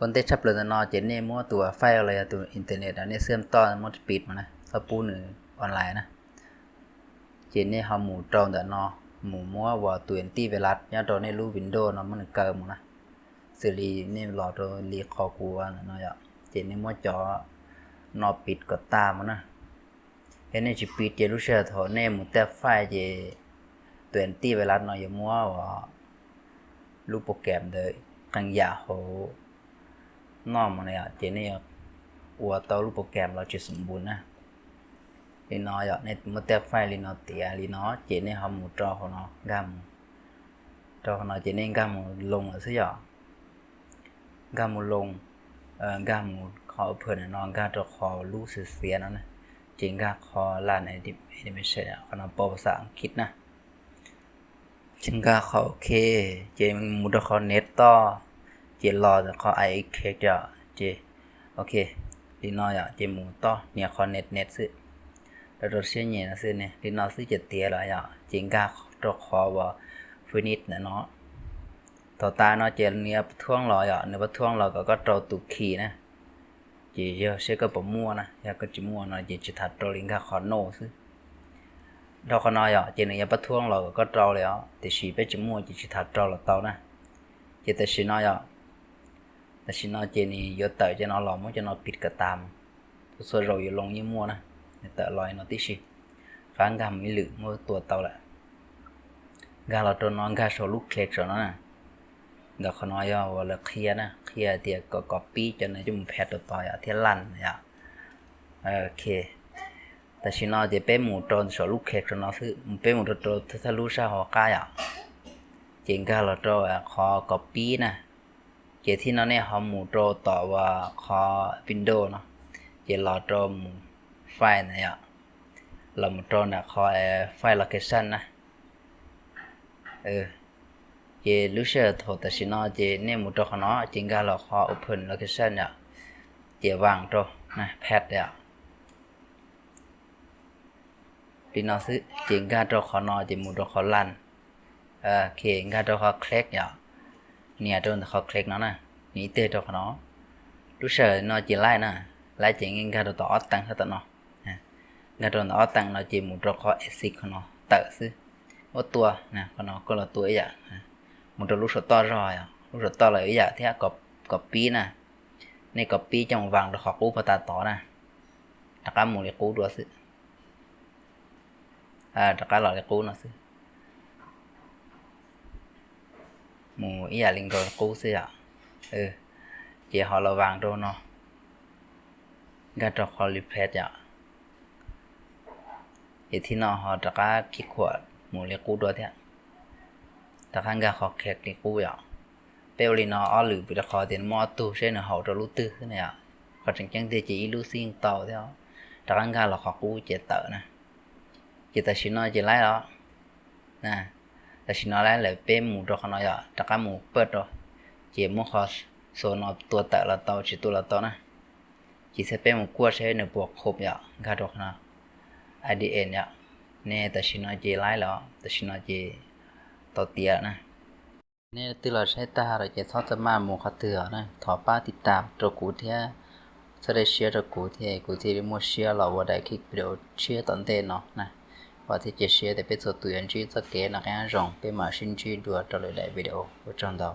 Ua ntej tshaj plaws ntawm no ces nej muab tus file los yog tus internet uas nej xwb toj muab pis mus na, txhob pub nws online na. Ces nej ho mus rau ntawm no, mus muab uas tus antivirus nyob rau nej lub Windows no muab nws kaw mus na. Xws li nej los rau li qhov kuv ua ntawm no yom, ces nej muab cov no pis kom tas mus na. Yog nej tsis pis ces lub sij hawm thaum nej mus tej file ces tus antivirus no yuav muab uas lub program ntawd qee yam hauv noj mus na yom, ces nej yuav ua tau lub program los tsis xum npus na. Li no yom, nej muab tej file li no tiav li no ces nej ho mus rau hauv no, nkag mus rau hauv no ces nej nkag mus loo lawm xwb yom. Nkag mus loo, nkag mus qhov open no, nkag rau qhov lub xiav xiav no na, ces nkag qhov line animation qhov no pab xav Askiv na. Ces nkag qhov ok, ces mus rau qhov next toj, ces los ntawm qhov I X T yom, ces ok, li no yom, ces mus toj nias qhov next next xwb, rau rau siab nyem no xwb ne, li no xwb ces tiav lawm yom, ces nkag rau qhov uas finish ntawm no. Thaum tas no ces nws yuav pab thuab los yom, nws pab thuab los kom koj rau tus key na. Ces yog seb koj puas muaj na, yog koj tsis muaj no ces tsis tham rau li, nkag qhov no xwb. Dhau qhov no yom, ces nws yuav pab thuab los kom koj rau li os, tiam sis peb tsis muaj ces tsis tham rau los tau na. Ces tam sim no yom, tam sim no ces nws yuav tawm cov no los muab cov no pis kom tas mus. Txhua txhua zaus yuav loo yeej muaj na, nws tawm los no tib si. Rov qab nkag mus ib lwm, muab tua tau lawm. Nkag los rau no, nkag saum lub click saum no na. Ntawm qhov no yog uas lawv qhia na, qhia tias kom copy cov no coj mus paste rau tod yom, thiab run yom. Ok, tam sim no ces peb mus rau saum lub click saum no xwb, peb mus rau rau thawj lub sab hauv qab yom. Ces nkag los rau qhov copy na. Ces thib no nej ho mus rau tom uas qhov Windows no, ces los rau mus file na yom, los mus rau nram qhov file location na. Ces lub sij hawm thaum tam sim no ces nej mus rau qhov no ces nkag los qhov open location yom, ces vas rau na, paste yom. Li no xwb ces nkag rau qhov no ces mus rau qhov run. Ok, nkag rau qhov click yom, nias rau ntawm qhov click no na, nias ib teg rau qhov no. Lub sij hawm no ces laib na, laib ces nkag rau tom ob teev sab tom no. Nkag rau ntawm ob teev no ces mus rau qhov exit qhov no tawm xwb. Muab tua na, qhov no koj los tua ib yam. Mus rau lub saum toj zog yom, lub saum toj los ib yam thiab, copy na. Nej copy coj mus vas rau qhov qub pag tas tod na. Rov qab mus li qub dua xwb. Rov qab los li qub no xwb. Mus ib yam li nkaus li qub xwb yom. Ces ho los vas rau no, nkag rau qhov replace yom. Ces thib no ho rov qab khij khuam mus li qub dua thiab. Rov qab nkag qhov click li qub yom. Peb ua li no ob lwm vim rau qhov tias muaj ob tug seb nws haum rau lub twg xwb na yom. Qhov tseem ceeb tiag ces ib lub xwb yeej tau thiab. Rov qab nkag los qhov qub ces tawm na. Ces tam sim no ces laib los. Tam sim no laib lawm, peb mus rau qhov no yom, rov qab mus paj rau, ces muab qhov xo no tua tawm los tau, tsis tua los tau na. Ces thiaj peb mus kuaj seb nws puas qhum yom, nkag rau qhov no, I D N yom. Nej tam sim no ces laib los, tam sim no ces tau tiav lawm na. Nej twb los saib tag lawm ces txhob txawm maj mus qhov twg os na, thov pab tiv tam rau kuv thiab, txhawb daim siab rau kuv thiab kuv thiaj li muaj siab los ua daim video tshiab tom ntej no na. Vam thiab cia siab tias peb txhua tus yuav ntsib txoj kev noj qab nyob zoo, peb mam sib ntsib dua rau lwm daim video. Ua tsaug ntau.